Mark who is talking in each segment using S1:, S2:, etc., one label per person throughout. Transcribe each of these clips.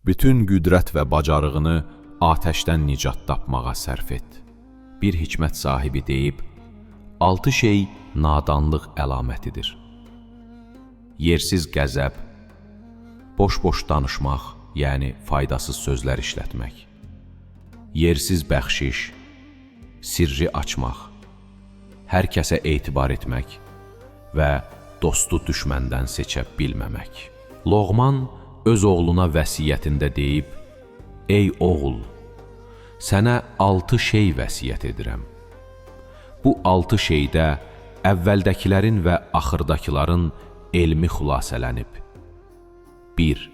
S1: Bütün qüdrət və bacarığını atəşdən nicat tapmağa sərf et. Bir hikmət sahibi deyib, 6 şey nadanlıq əlamətidir. Yersiz qəzəb, boş-boş danışmaq, yəni faydasız sözlər işlətmək, yersiz bəxşiş, sirri açmaq, hər kəsə etibar etmək və dostu düşməndən seçə bilməmək. Loğman öz oğluna vəsiyyətində deyib, ey oğul, sənə 6 şey vəsiyyət edirəm. Bu 6 şeydə əvvəldəkilərin və axırdakıların elmi xülasələnib. 1.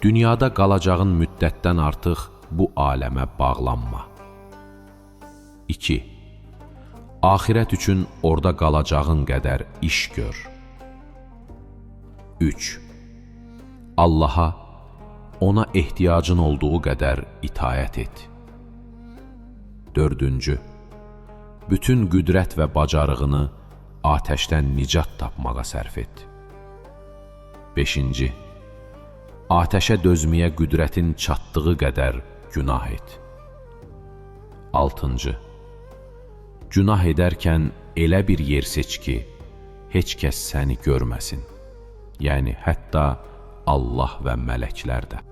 S1: Dünyada qalacağın müddətdən artıq bu aləmə bağlanma. 2. Axirət üçün orada qalacağın qədər iş gör. 3. Allaha, ona ehtiyacın olduğu qədər itaət et. 4. Bütün qüdrət və bacarığını atəşdən nicat tapmağa sərf et. 5. Atəşə dözməyə qüdrətin çatdığı qədər günah et. 6. Günah edərkən elə bir yer seç ki, heç kəs səni görməsin. Yəni hətta Allah və mələklər də.